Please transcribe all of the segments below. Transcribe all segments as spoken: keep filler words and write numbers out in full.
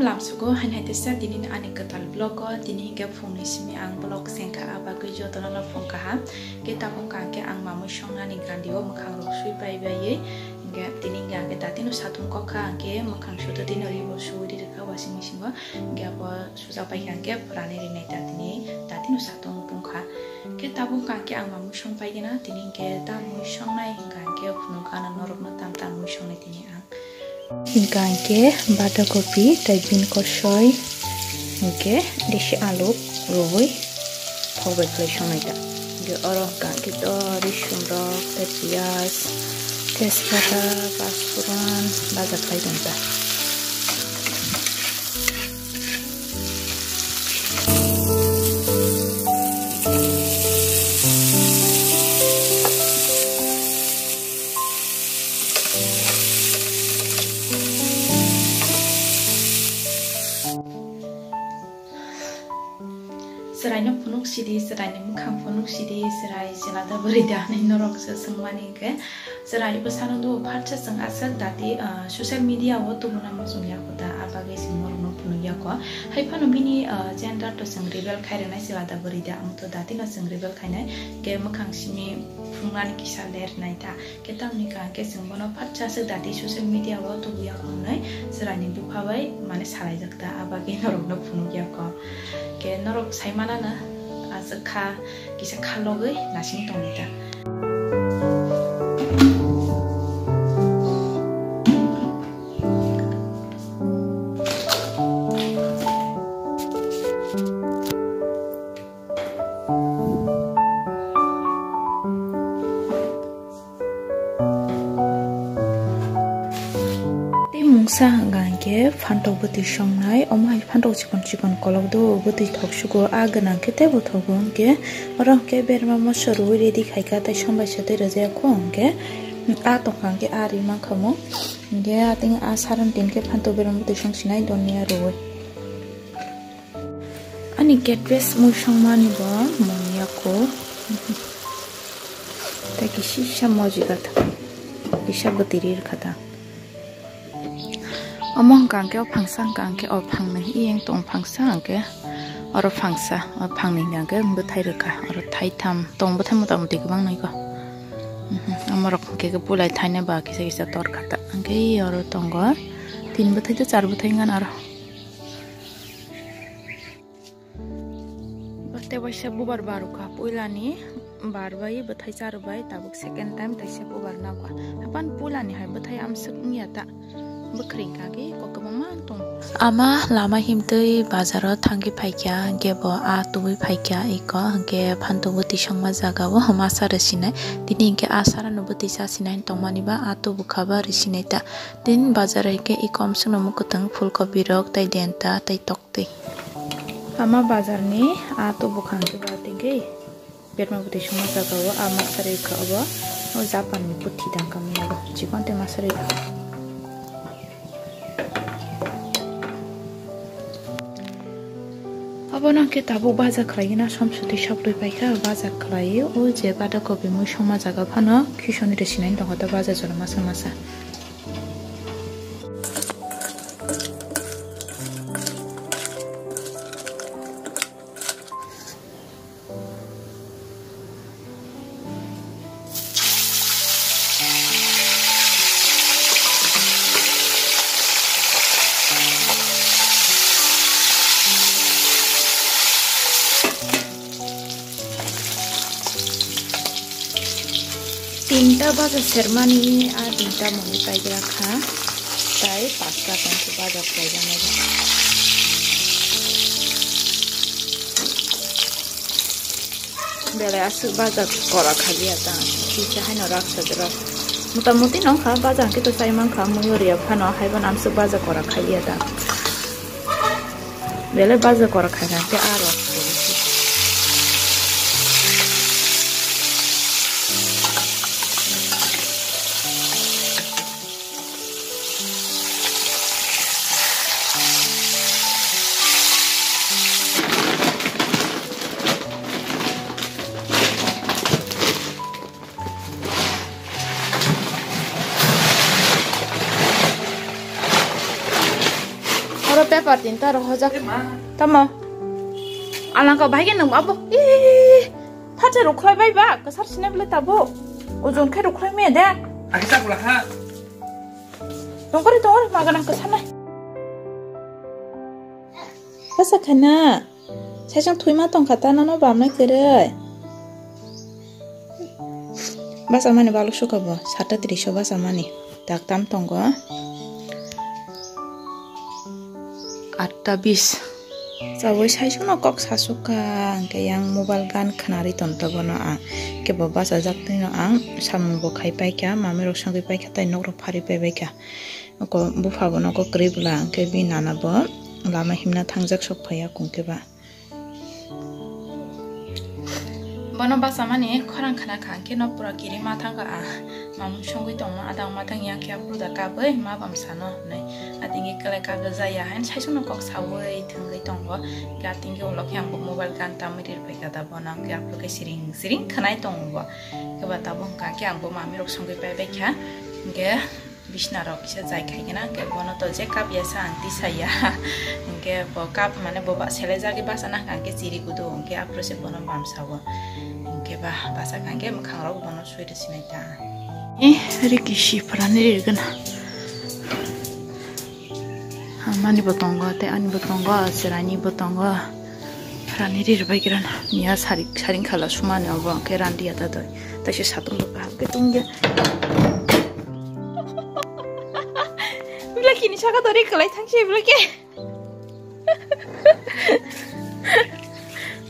Lamsugo hain hai teisa tini ani kwtal vlog o, tini hinkhe phungni simi ang vlog sengkha, a bagwi jotono no phung kaham. Khe tabuk hwnkha khe ang mamui songnani grandi o mwkhang rok sui pai baiwi. Hinkhe tini hinkhe ang khe datino satung kokha, ang khe mwkhang sutwi tini ribo sui ri rwkha washing machine o. Hinkhe abo suja paikha hinkhe phrani rinai ta tini datino satung tongkha. Khe tabuk hwnkha khe ang mamui song paigwna, tini hinkhe ta mui songnai hwnkha khe phunukha ano norokno tam tam mui songnai tini ang. Hingka hingke bata kopi tei bini kosoi hingke desi alu rwui thok bai khlai songnai ta. Hingke oro hingka hingke to risum rok tei piyaj, tejpata, paspuran baja khlai tong ta. Chwraino phunuk sidi, chwraini mwkhang phunuk sidi, chwrai chwla da bwrwi da hinwi norok se swngmani hwnkhe, chwrai bwsano do phatsa chwng aswk dati, ah, social media o tubuna muchung yako da, a bagwi chwng norokno phunuk yako. Hai phano bini, ah, gender to chwng reveal khai rwnai chwla da bwrwi da, ang to dati no chwng reveal khainai, ke mwkhang simi phunuknani kisa ler nai ta. Khe tamni kaham khe chwng bono phatsa se dati social media o tubuya hwnwi chwraini bupha bai mane salaijak ta, a bagwi norokno phunukya kho. Khe norok saimanano aswk kha kisa kha logwi nasing tongwi ta. Tei mungsa hwnka hinkhe phantok bwtwi songnai, omo hai phantok chikon chikon kolok do, bwtwi thok sugo, a gwnang khe teibo thogo hinkhe, oro hinkhe berma moso rwui ready khaikha, tei sombai sa tei rwjak kho hinkhe, a tongkha hinkhe a ri mankha mo, hinkhe a tei a saran tin khe phantok berma bwtwi song sinai donya rwui. Ani cabbage mui songmani bo mung yako. Tei kisa moji gata. Kisa bwtwi rir khata. Omo hwnkha hwnkhe o phangsa hwnkha hwnkhe o phangni iyeng tong phangsa hwnkhe oro phangsa o phangni hwnkha hwnkhe bwthai rwkha oro thaitham tong bwthai mota moti kwbang nai kho. Omo rok hwnkhe pulai thaina ba kisa kisa tor khata hwnkhe oro tongo tin bwthai tei char bwthai wngkha oro. Tei waisa bubar barukha, puilani bar bai bwthai charwbai, tabuk second time taisa bubar nakha. Hapan puilani hai bwthai amswk wngya ta, bwkhring kha khe kok kwbangma tong. Ama lama himtwi bazaro thangwi phaikha, hwnkhe bo a tubui phaikha, eko hwnkhe phantok bwtwi songma jagao masa rwsinai. Tini hwnkhe a sarano bwtwi chasinai tongmani ba a tubukha ba rwsinai ta. Tini bazar hai khe eko amswkno mwkhwtwng, phulkopi rok, tei denta, tei tok. Tei ama bazar ni a to bukhang khe ba tei khe berma bwtwi songma jaga o a masa rwi kha obo, o Japan ni puthi dang kami abo chikon tei masa rwi kha. Abono khe tabuk baja khlai na somswtwi sokdwi paikha, baja khlai o je bata kopi mui songma jaga phano khisoni rwsinai tongkha ta baja jora masa masa. Tinta baja sermani a tinta moni paidra kha, tai pasta tongkhe baja khlaijaknai. Belai aswk baja kora khaliya ta, kisa haino raksa jora. Mota moti nongkha baja hwnkhe to chai mankha, mui uriya phano haibo amswk baja kora khaliya ta. Belai baja kora khaina khe aro. Oro pepa Patin ta rohojak. Tamo. Alangka bahai ke nang abo. Ih, phacha rukhlai bai ba. Kasar sine bele tabo. Ojon khe rukhlai me de. Aki tak ulah ha. Tongkori, tongkori, maga nang kasar nai. Basa khana. Saisang thwima tongkha ta nono bamnai kwrwi. Basa mani balok suka bo, sata tris o basa mani. Tak tam tongo. Atta bis. Chawi saisung no kok sasukha, hwnkhe yang mobile gan khwnari tonto bono ang. Kebo basa jak twi no ang samung bo khai paikha, mami rok songwi paikha, tai nok rok phari pai baikha. Noko bupha bo noko kwrwi bwla, hwnkhe bini nana bo lama himna thangjak sok phaiya kung khe ba. Bono basa mani khorang khna kha, hwnkhe no pura kiri ma thangkha a. Mamung songwi tongma adang madang yang khe aphuru da kabwi ma bam sano hwnwi. Atingwi kwlai kagwi jaya hain saisung no kok sawi thwngwi tongo. Hwnkhe atingwi ulo khe ang bo mobile gan tamwi rir phaikha da bono, hwnkhe aphuru khe siring siring khwnai tongo bo. Khe ba tabuk hwnkha khe ang bo mami rok songwi pai baikha. Hwnkhe Bisna rok kisa jai khai gana, hwnkhe bono to je kap ya sa ang tisa ya. Hwnkhe bo kap mane bo ba selai jagwi basa nang kha, hwnkhe chiri kudu, hwnkhe aphuru se bono bamsa o. Hwnkhe ba basa kha, hwnkhe mwkhang rok bono sui rw sinai ta. Eh, riki si phrani rir gana. Mani bo tongo, tei ani bo tongo, chwraini bo tongo. Phrani rir bai gana. Miya sari, saring khala sumani obo, hwnkhe randi ya ta doi. Taisa satung bo kaham khe tungya. Bwlai kini saka dori kwlai thangsi bwlai ke.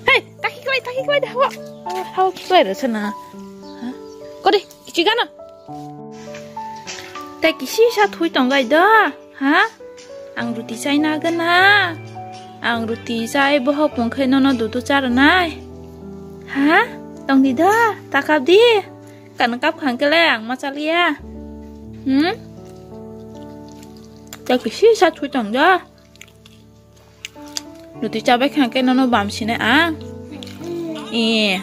Hey, taki kwlai, taki kwlai da hawa. Hawa kwlai rw sana. Ha? Kodi, kichi gana. Tei kisi sa thui tonggai da, ha? Ang ruti chai na gana. Ang ruti chai bohok pungkhai nono dudu charnai. Ha? Tongdi da, takap di. Kan kap khangkele ang ma chaliya. Hmm? Tei kisi sa thui tong da. Ruti chabai khangke nono bam sine ang. Eh.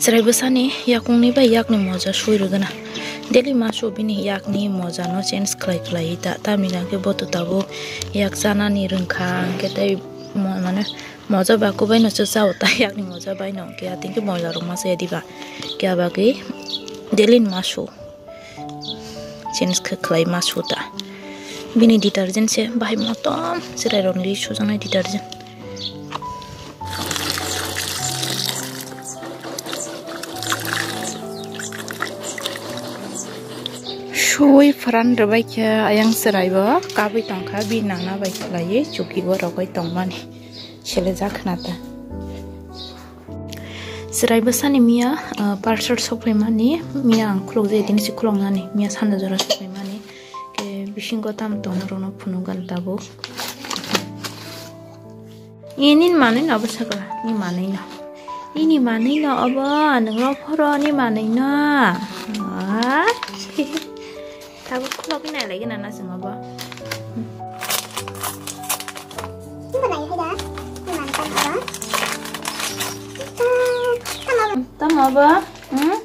Chwrai bwsani yakungni bai yakni moja sui rwgwna. Daily masu bini yakni moja no change khlai khlai ta. Tamni hwnkhe bo to tabuk yak chanani rwngkha, hwnkhe tei mo-, mane moja ba kubai no se chao ta yakni moja bai no. Hwnkhe ating khe moja rok ma chaya diba. Kya bagwi daily masu. Change khe khlai ma su ta. Bini detergent se bahai motom chwrai rok ni sujaknai detergent. Suwi phoran rwbai khe ayang chwrai bo kabui tongkha, bini nana bai khlaiwi chuki o rogwi tongmani selejak khna ta. Chwrai bwsani miya, ah, parcel sokphaimani, miya ang khulukjai tini se khuluknani, miya sanda jora sokphaimani. Khe bisingo tamo tongo rwno phunukgani tabuk. Nini manwi no bwsakla, nini manwi no. Nini manwi no obo, nwng rw phoro nini manwi no. Ah. Tabuk khulogwi nai lai gana na chwng obo. Tamo obo? Hmm?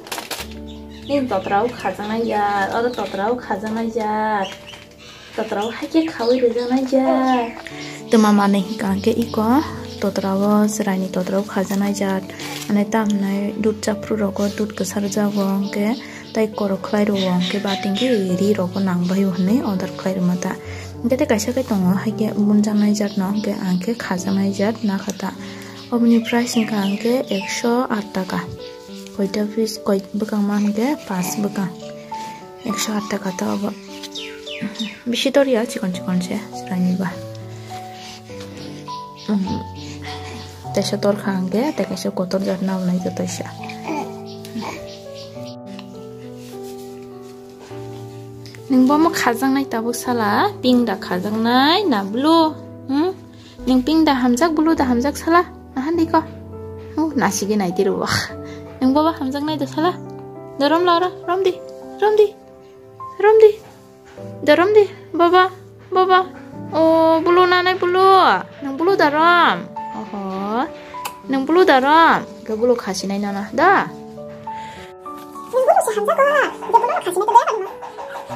Nini totra o khajaknai ya, oro totra o khajaknai ya. Totra o hai khe khaui rwjaknai ya. Tuma manwi hwnkha hwnkhe iko totra o chwraini totra o khajaknai ya. Mane tamni dud chaphru rogo dud kwsa rwjago hwnkhe. Tai korok khlai rwo, hwnkhe ba tingkhe ri rok bo nang bai hwnwi order khlai rwma ta. Hwnkhe tei kaisa khe tongo, hai khe bunjaknai jat no, hwnkhe ang khe khajaknai jat nakha ta. Oboni price wngkha hwnkhe ekso aat taka. Koita piece, koi bwkang ma hwnkhe paanch bwkang. Ekso aat taka ta obo. Bisi tor ya, chikon chikon se, chwraini ba. Teisa torkha hwnkhe, tei kaisa kotor jat nabwnai jotoisa. Nwng bo mo khajaknai tabuk sala, pink da khajaknai na blue? Hmm? Nwng pink da hamjak, blue da hamjak sala? Nahan di ko. Oh, nasigi nai di rwo. Nwng bo bo hamjaknai da sala? Da rom la oro, rom di, rom di, rom di. Dorom di, baba, baba. O, bulu nanai bulu. Nang bulu dorom. Oho. Nang bulu dorom. Ke bulu khasi nai nana, da? Nang bulu se hamjago. Ke bulu khasi nai to baya bani. Eh,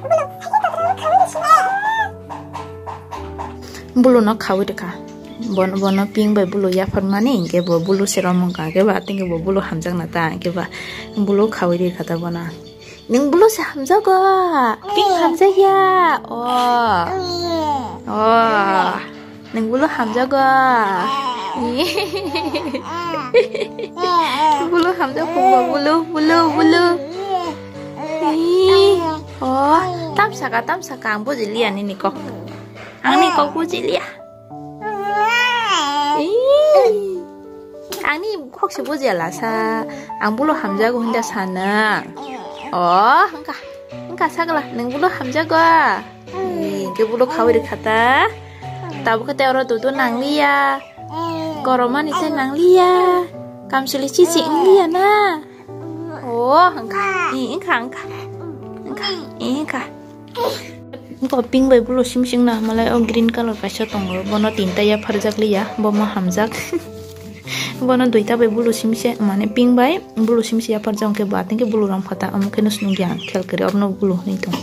bulu, hai ke kotra khawai de sina. Bulu no khawi rikha. Bono, bono pink bai bulu yapharmani, hinkhe bo bulu se romwng kha, hinkhe ba, tei bo bulu hamjakna ta, hinkhe ba bulu khawi rikha ta bono. Nwng bulu se hamjago? Pink hamjakya? O. O. Nwng bulu hamjago? Bulu hamjak phungba, bulu, bulu, bulu. Ih, oh, tam saka, tam saka, ang buji liya nini kok. Ang ni kok buji liya. Ih, ang ni kok se buji lasa. Ang bulu hamjago hinda sana. Oh, engka, engka sagala, nwng bulu hamjago. Ih, ke bulu khawi rikha ta. Tabuk khe tei oro dudu nangliya. Goromani tei nangliya. Kamchwlwi chichi wngliya na. Oh, wngkha. Ih, wngkha, wngkha. Wngkha, ih, wngkha. Wngkha pink bai bulu sim sing na, malai o green color kaisa tongo. Bono tinta yapharjak liya, bomo hamjak. Bono duita bai bulu sim se, mane pink bai bulu sim se yapharjak, hwnkhe bo atwng khe bulu romkha ta, omo khe no se nukya ang, khel kwrwi obono bulu hinwi tongo.